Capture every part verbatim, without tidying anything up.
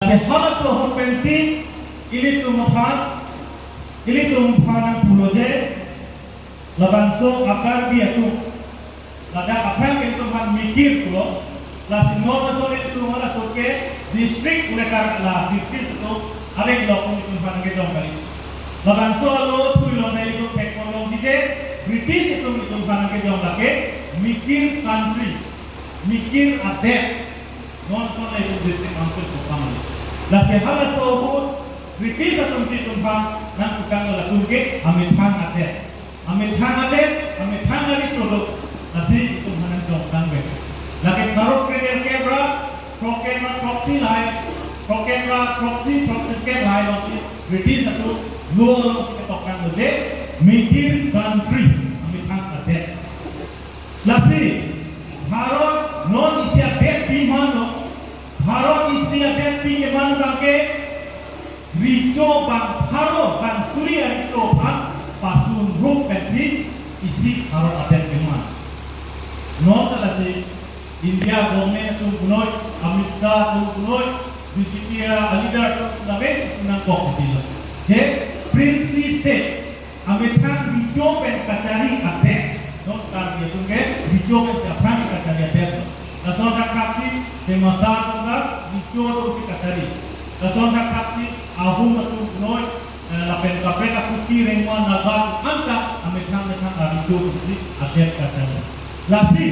Halaso ahut pensi ilitum aphan, ilitum aphan nangpulo je, labangso a-Karbi atum, ladak aphrang ke ilitum aphan Mikir pulo, lasi non ason ilitum halaso ke district lekar la British atum areng lo pu ilitum aphan kejong kali. Labangso alo thuilo na ilitum thek ponlongji ke British atum ilitum aphan kejong lake Mikir country, Mikir adet. Non ason le ilitum district council program. Lasi halaso ahut British atum si ilitum aphan nangkokang latum ke amethang adet. Amethang adet, amethang aricho do. Lasi ilitum aphan nangjong tangve. Lake Tharo kre-kep ra, throkkep ra throksi lahai, throkkep ra throksi, throksi kep lahai alongsi British atum lo alongsi ketokanglo je Mikir country, amethang adet. Lasi Bharat non isi adetpi ma no, Bharat isi adetpi ke ma no abang ke, richo bang pharo bang suri aricho aphan pasun rup pensi isi Bharat adet ke ma. Non ta lasi India government atum punoi, Amit Shah atum punoi, B J P a-leader atum punoi, nangkok putilo je princely state, amethang richo pen kachari adet. Non Karbi atum ke richo pensi aphrang kachari adet. Lason thakthak si Dimasa atum ta richo atum si kachari. Lason thakthak si Ahom atum punoi, eh, lapen kaprek a-Kuki, Rengma, Naga anta amethang methang aricho atum si adet kachari. Lasi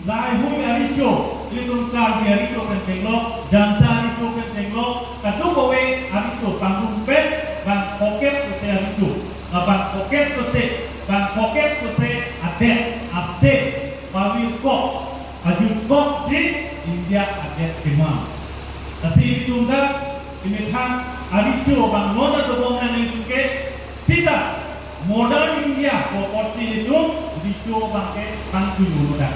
lahaihui aricho, ilitum Karbi aricho pen chenglok, Janta aricho pen chenglok, kadokave aricho pangrum pen bang phokep sose aricho. Labang phokep sose, bang phokep sose adet, a-state, pavirkok, pajutkoksi India adet ke ma. Lasi ilitum ta emethang aricho bang non ta dobom nang ilitum ke, sita modern India pu apotsi ilitum richo abang ke pangtui un'edet.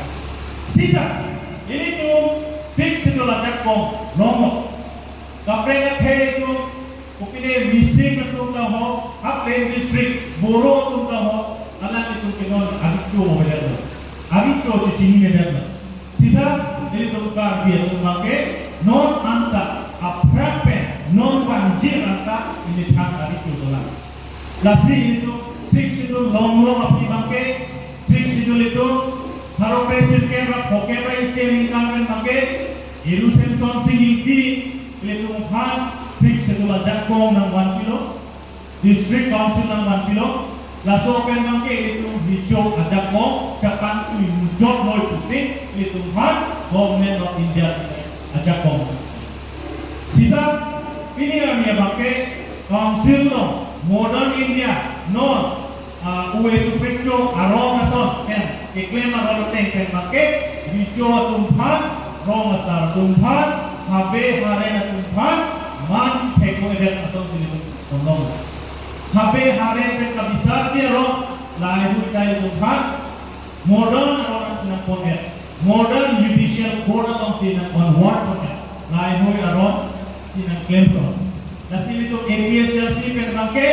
Sita ilitum Sixth Schedule ajakong longlo. Kaprek athe itum, kopine Mising atum ta ho, Haflong district Boro atum ta ho, alanglitum ke non aricho avedetlo, aricho chechinidetlo. Sita ilitum Karbi atum abang ke non anta aphrang pen non vangjir anta emethang aricho dolang. Lasi ilitum Sixth Schedule longlong aphi abang ke, Sixth Schedule itum Tharo kre sirkep ra phokep ra isi aningkan pen abang ke, Heru Semsonsing Ingti ilitum aphan Sixth Schedule ajakong nangvanpilo, District Council nangvanpilo. Laso pen abang ke ilitum richo ajakong chepangtui mujok noi pusi ilitum aphan Government of India ajakong. Sita pini arni abang ke Council along Modern India non, ah, uwe chupekcho arong ason pen keklem arong ateng pen abang ke richo atum aphan, rong asar atum aphan, habe haren atum aphan man thekpo-edet asonsi ilitum ponlong. Habe haren pen kabisarji arong lahaihui ta ilitum aphan modern arong si nangpon-et, modern judicial court alongsi nang-convert pon-et, lahaihui arong si nangklempo. Lasi ilitum A P H L C pen abang ke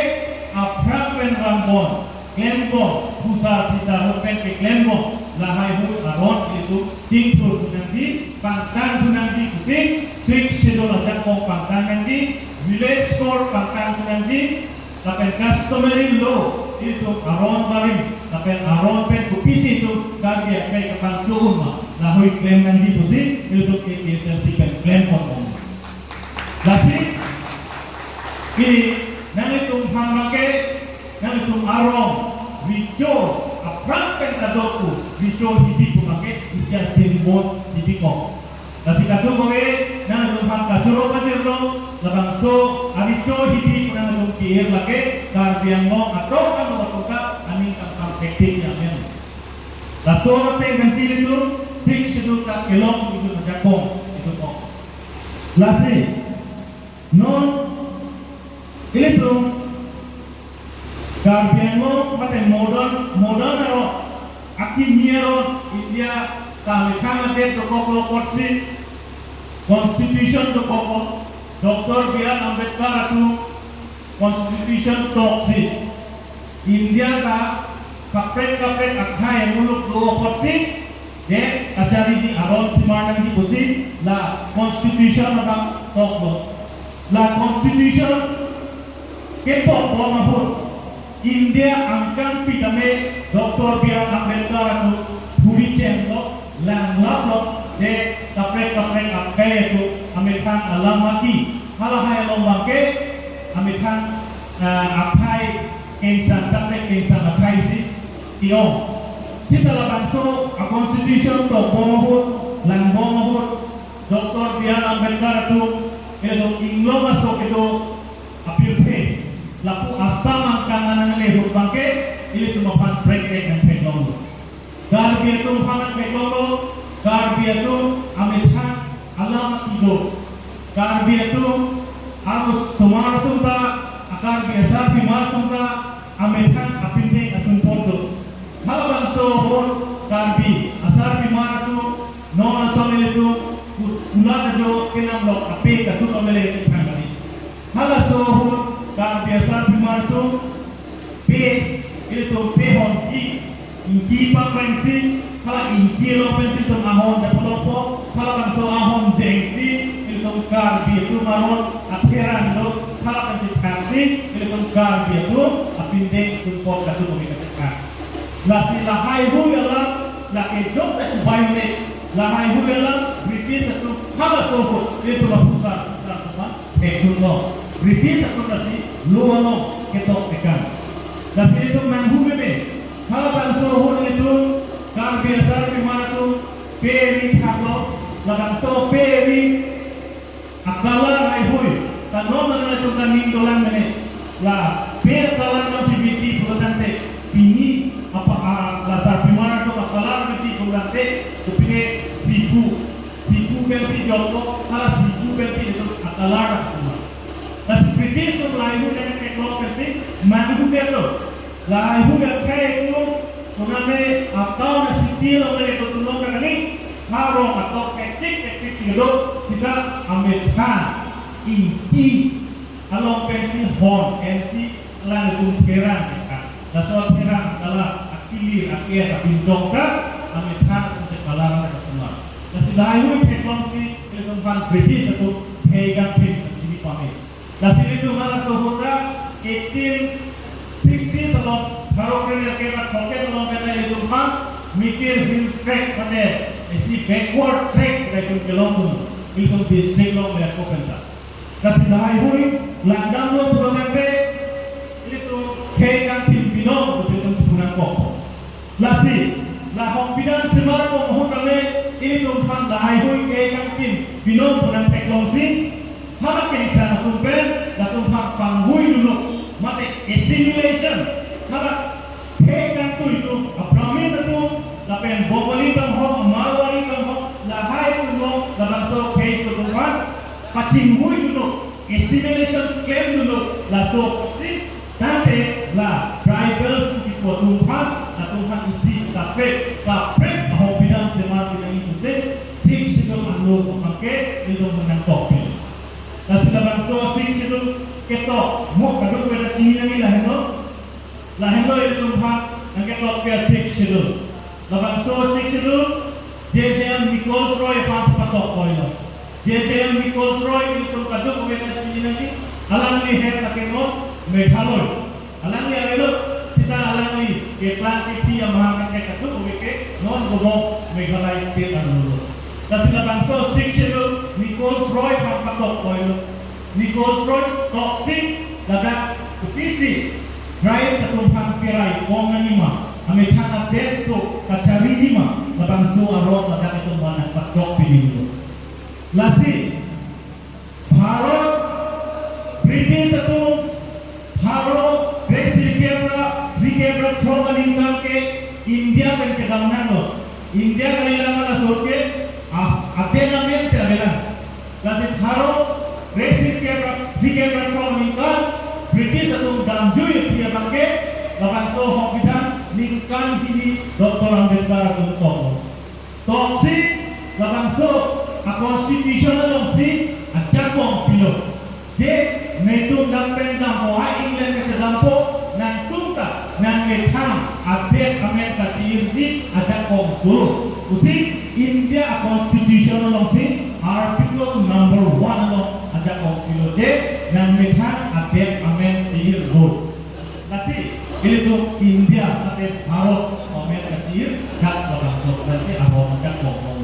aphrang pen vangbom, klembom, phusar phisar ahut pen keklembom, lahaihui arong ilitum chingthur thu nangji, pangtang thu nangji pusi, Sixth Schedule ajakong pangtang nangji, village court pangtang thu nangji, lapen customary law, ilitum aron barim, lapen aron pen kopisi itum Karbi akai kapangcho-un ma, lahaihui klem nangji pusi, ilitum A P H L C pen klempon. Lasi, pini nanglitum aphan abang ke, nanglitum arong, richo aphrang pen kadokave, richo hidi pu abang ke, isi a-symbol jibikok. Lasi kadokave nanglitum aphan kachoro pajirlo, labangso aricho hidi pu nanglitum ki-ir lake, Karbi Anglong atok ano atum ta aning kangsam thekthik amen. Laso ateng pensi ilitum Sixth Schedule ta kelong itum ajakong itum kok. Lasi non ilitum Karbi Anglong mate modern, modern arong, akimi arong, India ta amethang adet dokoklo apotsi, Constitution dokoklo, Doctor B R Ambedkar atum Constitution toksi India ta kaprek kaprek akhei muluk do apotsi, de kachariji arong si mar nangji pusi la Constitution abang toklo. La constitution ketok bom ahut India angkang pitame Doctor B R Ambedkar atum phuri chenglo, langlaplo, je kaprek kaprek akai atum amethang alam mati. Halahai along abangke amethang, ah, akhai kengsang, kaprek kengsang akhai si tiong. Sita labangso a constitution tok bom ahut, lang bom ahut, Doctor B R Ambedkar atum, ilitum inglong aso kedo apirthe, lapu Assam angkang nangle ahut abangke, ilitum aphan prek chek nangtheklonglo. Karbi atum aphan nangtheklonglo, Karbi atum amethang alam mati do. Karbi atum, arlo osomar atum ta, a Karbi asarpimar atum ta, amethang apindeng asumpot do. Halabangso ahut Karbi asarpimar atum, non ason ilitum, ku-, kulat ajo kenam lok ape katu kamele chithang kali. Halaso ahut Karbi asarpimar atum pe, ilitum pe hon ki, ingki paprengsi, hala ingki along pensi ilitum ahon japolongpo, halabangso ahon jengsi, ilitum Karbi atum aron apherang do, hala pensi thaksi, ilitum Karbi atum apindeng sumpot katu kami kachethang. Lasi lahai hui alam, lake jok ta chubai ne, lahai hui alam, British atum, halaso ahut, ilitum apusar, pusar teman, ekdun lo. British atum lasi lo ano ketok tekang. Lasi ilitum nanghu meme. Halabangso ahut ilitum Karbi asarpimar atum pe ri thaklo. Labangso pe ri a colour haihui. Ta non nanglitum ta ning dolang mene. La pe a colour non si biji pulo tangte. Pini apa, ah, la sarpimar atum a colour biji pulo tangte. Kopine sipu. Sipu pensi joklo, hala sipu pensi ilitum a colour atum. Lasi British atum lahai hui nangtheklong pensi manghu detlo. Lahai hui akhai atum, kuname a town a city along le atum long kani, harong atok kektik kektik si do, sita amethang, ingki, along pensi hon, pensi alanglitum pherang tekang. Laso pherang a colour, akilir, akiet, apinchong ta, amethang atum si colour na kasumar. Lasi lahai hui theklongsi, ilitum aphan British atum, phei kangthim, chini pame. Lasi ilitum halaso ahut ra, eighteen sixty along, Tharo Kre Nerkep ra Thorkep along pen ilitum aphan, Mikir Hills Tract mate, isi backward tract ra ilitum kelongdun, ilitum district along le ako penta. Lasi lahai hui, langdamlo pulo tangte, ilitum khei kangthim binong pusi ilitum si pu nangkok. Lasi, la Hongpidan Semar bom ahut tame, ilitum aphan lahai hui khei kangthim binong pu nangtheklongsi, hala kengsang atum pen, latum aphan panghui dulu, mate assimilation, hala khei kangtui atum, a Brahmin atum, lapen Bongali tang ho, Marwari tang ho, lahai atum ho, labangso khei aso atum aphan, pachinghui dulu, assimilation klem dulu, laso si, tangte la tribals kipu atum aphan, latum aphan isi separate, kaprek a Hongpidan Semar pinangji pusi, Sixth Schedule anlo abangke, ilitum nangkokpin. Lasi labangso Sixth Schedule ketok, mo kadokave ta chini nangji lahenlo, lahenlo ilitum aphan, nangketok ke Sixth Schedule. Labangso Sixth Schedule, J J M Nichols Roy aphan si patok koilo. J J M Nichols Roy ilitum kadokave ta chini nangji, alangli het lake non Meghalaya. Alangli avelo, sita alangli keplang kepi amahang kethek kadokave ke non gobok Meghalaya State arlo. Lasi labangso Sixth Schedule Nichols Roy aphan patok koilo. Nichols Roy toksi ladak kopisi tribe atum aphan kerai kom nangji ma, amethang adet so kachariji ma, labangso arot ladak ilitum aphan nangpadok pini dulu. Lasi Bharat, British atum, Bharat, kre sirkep ra throkep ra throk aningkan ke India pen kedam nanglo. India kalilang ala sorke as aden amen si avelang. Lasi Bharat, kre sirkep ra throkep ra throk aningkan, British atum damjui aphi abangke, labangso Hongpidan ningkan hini Doctor Ambedkar atum toklo. Toksi labangso a constitution alongsi ajakong pilo. Je netum dam pen dampo, ha England kachedampo, nangtum ta nangmethang adet amen kachirji ajakong dolo pusi India a constitution alongsi article number one along ajakong pilo je, nangmethang adet amen chi-ir lo. Lasi, ilitum India, mate Bharat amen kachi-ir, dak labangso pensi aron ajakong long.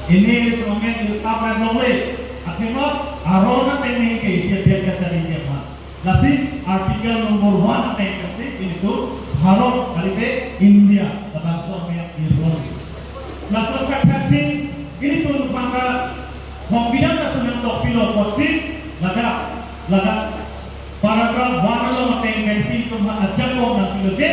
Pini ilitum amen ilitum apran longle, athema aron ateng neke isi adet kacharli aphan. Lasi article number one ateng pensi ilitum Bharat kalite India labangso amen irong. Laso khathaksi ilitum aphan ra pongpidam ta sunang tok pilo apotsi ladak, ladak paragraph one along ateng pensi ilitum aphan ajakong nangpilo je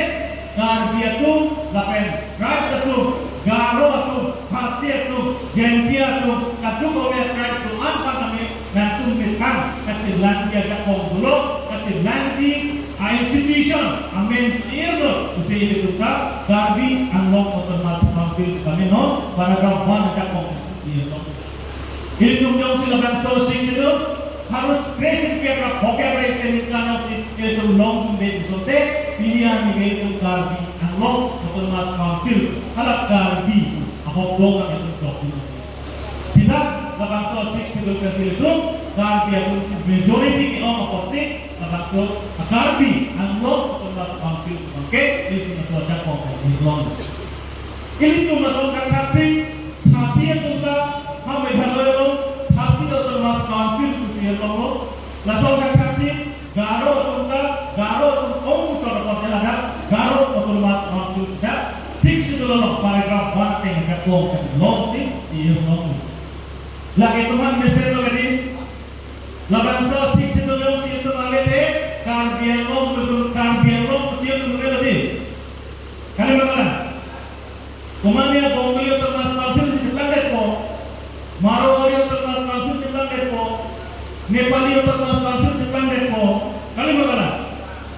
Karbi atum lapen tribes atum, Garo atum, Khasi atum, Jaintia atum, kadokave tribes atum aphan tame nangtum methang kachirlangji ajakong dolo, kachirlangji a-institution amen chi-ir lo pusi ilitum ta Karbi Anglong Autonomous Council tame non paragraph one ajakong chi-ir lo. Ilitum jongsi labangso Sixth Schedule harus kre-sirkep ra phokep ra isi aningkan si ilitum longdunde pusote, pini arni ke ilitum Karbi Anglong Autonomous Council hala Karbi ahok dong ilitum jokdun. Sita labangso Sixth Schedule pensi ilitum Karbi atum si majority ke-ong apotsi labangso Karbi Anglong Autonomous Council abangke ilitum laso ajakong irong. Ilitum lason khathaksi Khasi atum ta ha Meghalaya along Khasi Autonomous Council pusi irong lo. Lason khathaksi Garo atum ta, Garo atum ong chor apotsi ladak Garo Autonomous Council ta Sixth Schedule along paragraph one ateng ajakong longsi chi-ir long. Lake ilitum aphan mesen lo kadi, labangso Sixth Schedule alongsi ilitum avete Karbi Anglong atum, Karbi Anglong atum chi-ir lo kadi. Kalima kalang? Komatne Bengali Autonomous Council si cheplangdetpo, Marwari Autonomous Council cheplangdetpo, Nepali Autonomous Council cheplangdetpo, kalima kalang?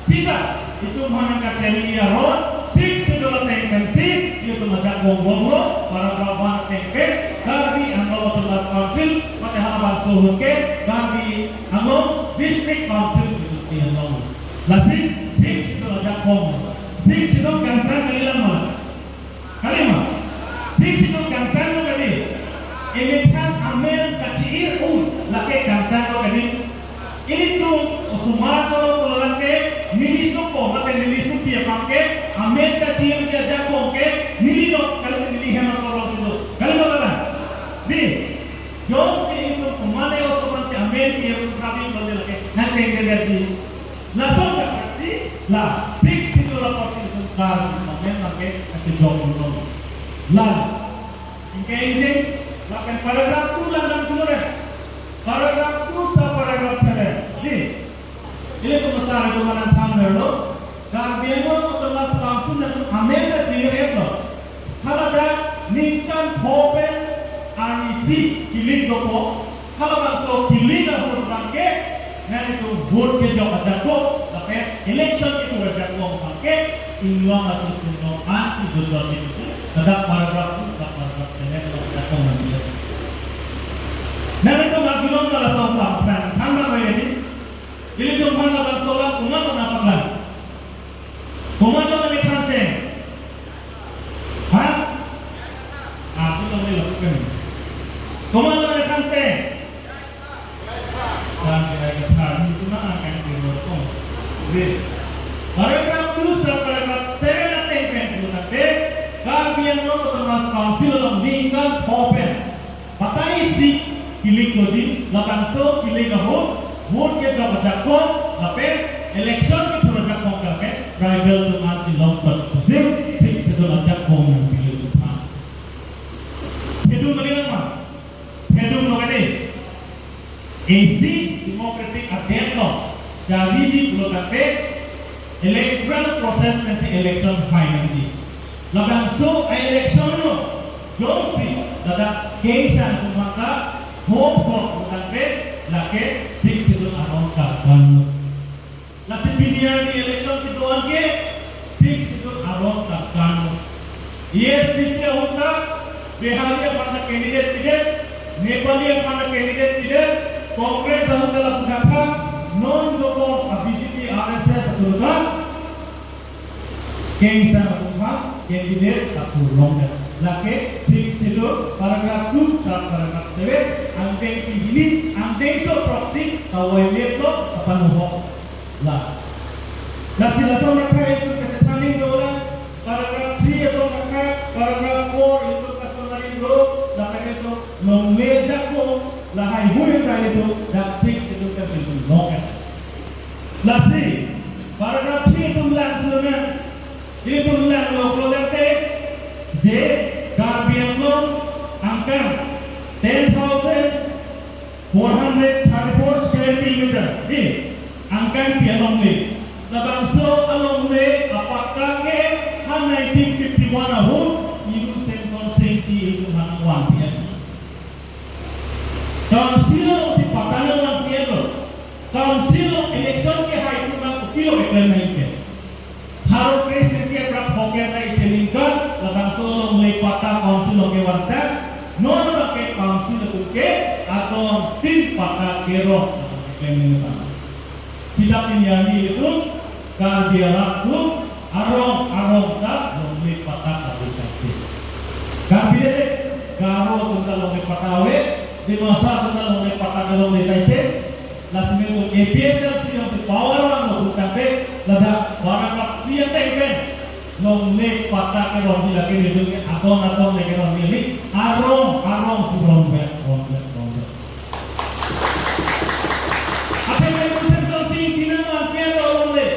Sita, itum aphan nangkacharli aron, Sixth Schedule ateng pensi, itum ajakong longlo, paragraph one ateng pen, Karbi Anglong Autonomous Council, mate halabangso ahut ke, Karbi Anglong District Council, itum chi-ir long. Lasi, Sixth Schedule ajakong. Sixth Schedule kangtang kalilang ma? Kalima. Sixth Schedule kangtang lo kadi. Emethang amen kachi-ir un lake kangtang lo kadi. Ilitum osomar ko lo pulo lake neli sopo, lake neli sopi aphan ke amen kachi-irji ajakong ke neli lo, kali neli hem asor lo situ. Kalima kalang? Di. Jongsi itum komatne osomar si amen ke itum kami lo lake nangtengdetji. Lason khathaksi la Sixth Schedule apotsi itum Karbi amen lake kachejok long. La, ingke index, lapen paragraph two lang nangpulo re. Paragraph two sub paragraph seven. Di, ilitum asar itum aphan nangthan verlo. Karbi Anglong Autonomous Council nang amen kachi-ir lo. Haladak ningkan pho pen arnisi kilik dopo. Halabangso kilik ahut abangke, nangtum vote kejok ajakong, lapen election ketur ajakong abangke, inglong aso tunglong ansi dojor ketu. Ladak paragraph two sub paragraph seven along ajakong nangpilo. Nangtum arjulong laso aphrang, than abang kali. Ilitum aphan labangso alam komat nangpaklang? Komat nangkethan cheng? Ha? Ah, tu nang ni lakukan. Komat nangkethan cheng? Sang kira kethar ni tu nang akan kiro kong. Di. Paragraph two sub paragraph seven ateng pen pulo tangte, Karbi Anglong Autonomous Council along ningkan pho pen batai isi kilik doji, labangso kilik ahut, vote kejok ajakong, lapen election ketur ajakong ke, tribal atum ansi longthot pusi, Sixth Schedule ajakong nangpilo itum aphan. Kedung kali lang ma? Kedung lo kali. Isi democratic adet along, charliji pulo tangte, electoral process pensi election hai nangji. Labangso a-election along, jongsi ladak kengsang atum aphan ta, home block pulo tangte, lake Sixth Schedule aron kangtang. Lasi pini arni election kedo-an ke Sixth Schedule aron kangtang. A S D C ahut ta Bihari aphan ta candidate pidet, Nepali aphan ta candidate pidet, Congress ahut ta lapu tha, non dokok a-B J P R S S atum ta kengsang atum aphan candidate ta purlongdet. Lake Sixth Schedule paragraph two sub paragraph seven, angteng pini, ang Teso proxy kawai metlo kapanuhok la. Lasi lason rakha itum kachethan dolang, paragraph three ason rakha, paragraph four itum kasonari lo, lapen itum longle jako, lahai hui ta itum dak six itum kasintum noken. Lasi paragraph three itum lang thulonang, itum lang loklo dak te, je Karbi Anglong angkang ten thousand four hundred thirty-four square kilometer, di angkang pi alongle. Labangso alongle apatta ke ha nineteen fifty-one ahut Iru Semson Singti itum aphan nangvanpi. Council alongsi patta nangvanpi lo. Council along election ke hai itum nang kopilo keklem nangji ke. Tharo kre sirkep ra phokep ra isi aningkan, labangso alongle patta council along kevantang, non abang ke council atum ke adontin patta kerong, keklem nangji abang. Sita pini arni itum, Karbi arat atum, arong, arong ta longle patta kave sangse. Karbi le, Garo atum ta longle patta ave, Dimasa atum ta longle patta ke longle saise, Lasi nelitum A P H L C alongsi power vanglo pu tangte ladak paragraph three ateng pen longle patta kerongji lake nelitum ke adon adon le kerongji, arong arong si rongvet, rongvet, rongvet. Athe nelitum Semson Singti nangvanpi lo longle.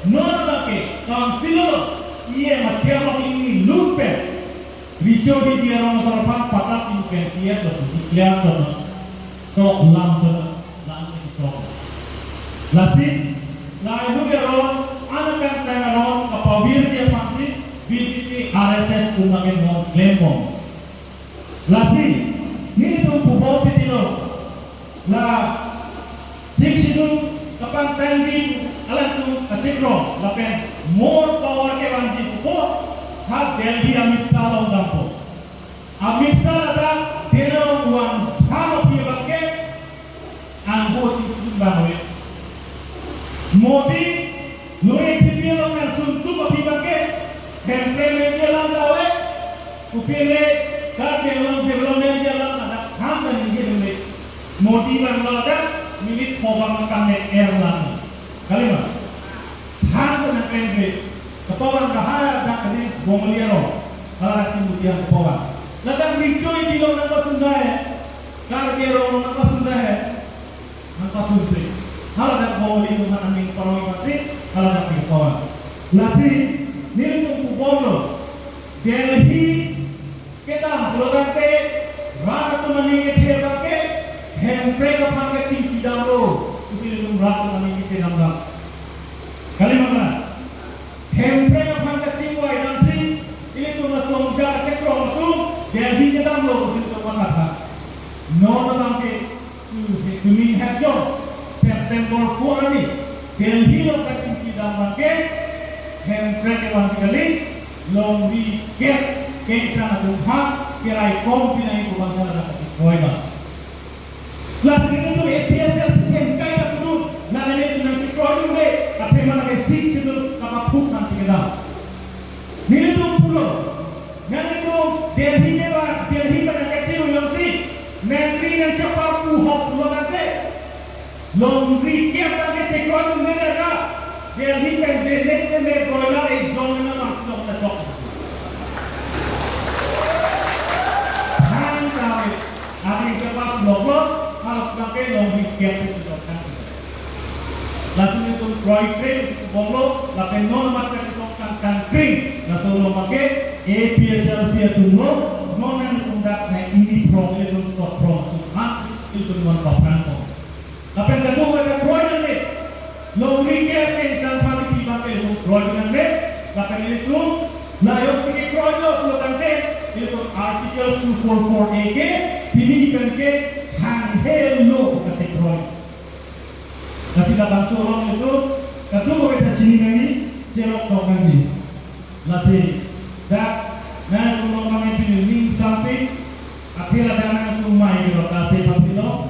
Non abang ke council along E M a chairman ingni lut pen Richo Hidi arong asor aphan patta pen pen P F lo declare chot, tok lam chot, lam chot. Lasi, lahai hui arong, anak angkang arong kapavirji aphansi B J P R S S atum lake non klembom. Lasi, nelitum pubom pitilo, la Sixth Schedule kapangtangji alangtum kachiklo lapen more power kevangji pupo ha Delhi Amit Shah along dampo. Amit Shah ladak Delhi along vangtha aphi abang ke angho chingkidun abang ave. Modi Lori T V along nangsuntu aphi abang ke, Hemprek nangji alam ta ave, kopine Karbi Anglong development ji alam ta dak ham ta ningje ningje. Modi abang lo dak minute pho abang kam ne er lang. Kali ma? Ham ta nang klem ke. Kapavan kahai dak kali Bongali arong. Hala dak si Modi ang kapavan. Ladak Richo Hidi along nangpasun dai. Karbi arong along nangpasun dai. Nangpasunsi. Haladak Bongali atum aphan aning parong ipasi, haladak si pawan. Lasi, nelitum pubomlo. Delhi kedam pulo tangte, rat atum aning kethe abang ke, Hemprek aphan kachingki damlo. Pusi nelitum rat atum aning kethe damdam. Kali ma? Hemprek aphan kachingvai damsi, ilitum lason ja kachekroi atum, Delhi kedamlo pusi nelitum matha. Non abang ke, Chu-, chuning hekjong September four arni Delhi along kachingki dam abang ke Hemprek kevangji kali, longri kep kengsang atum aphan keraikom pinai pu bangsa ladak kachekroi abang. Lasi nelitum A P H L C pen kai ta kudu, la nelitum nangchekroidunde, athe mane ke Sixth Schedule kapaphuk nangsi kedam. Nelitum pulo, nelitum Delhi ke ba, Delhi pen nangkachirui alongsi, nangri nangchepar pu hok pulo tangte. Longri kep tangte chekroidunde ka, Delhi pen je nek pen ne broiler ekjon ne nangmang chok na chok. Thang kami, aning chepar pu hok lo, halok tangte longri kep tangte chok tangte. Lasi nelitum kroikre si kubomlo, lapen non mat kachesong kangkang kring, laso lo make, A P H L C atum lo, non nelitum dak na ini prong, nelitum tot prong atum mas, nelitum non paphrang prong. Lapen kadokave ta kroidunde, longri kep kengsang aphan pi abang ke nelitum kroidun nangne, lapen nelitum, la jongsi kekroilo pulo tangte, nelitum Article two four four A ke, pini pen ke, hanghelo kachekroi. Lasi labangso along nelitum, kadokave ta chini nangji, cherok tok nangji. Lasi, dak, nangtum longmang pini ning sampi, athe ladak nangtum mai kerot ta se paphilo,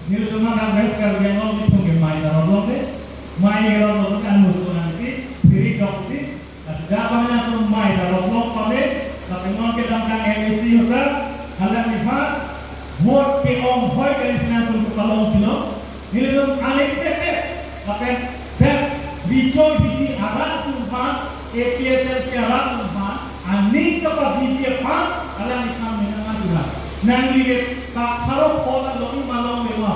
nelitum ma dak West Karbi Anglong nelitum ke mai ta rot longde, mai kerot longde kan musu nangti, phiri jok ti, Lasi dak abang nangtum mai ta rot long pame, lapen non kedamtang M A C ahut ta, halabangso aphan, vote ke-ong hoi kali si nangtum kepalong pi Expected. Lapen dak Bijoy Bidi arat atum aphan, A P H L C arat atum aphan, aning kapabiji aphan, alangliphan menang aturan. Nangli ke kapharo pho ta long ma longle ma.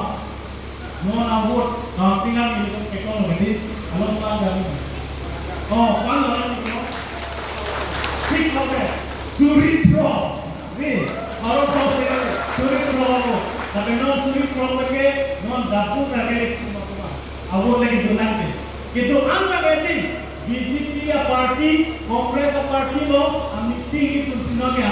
Non a vote counting an nelitum kekong lagi, along pan kami. Oh, pan orang itu. Tik oke. Suri throk. Ni, baru throk ni, suri throk. Tapi non suri throk lagi, non dapur lagi, a vote lagi itu nanti. Itu angka eti, B J P a party, Congress a party lo, a meeting itu sinoke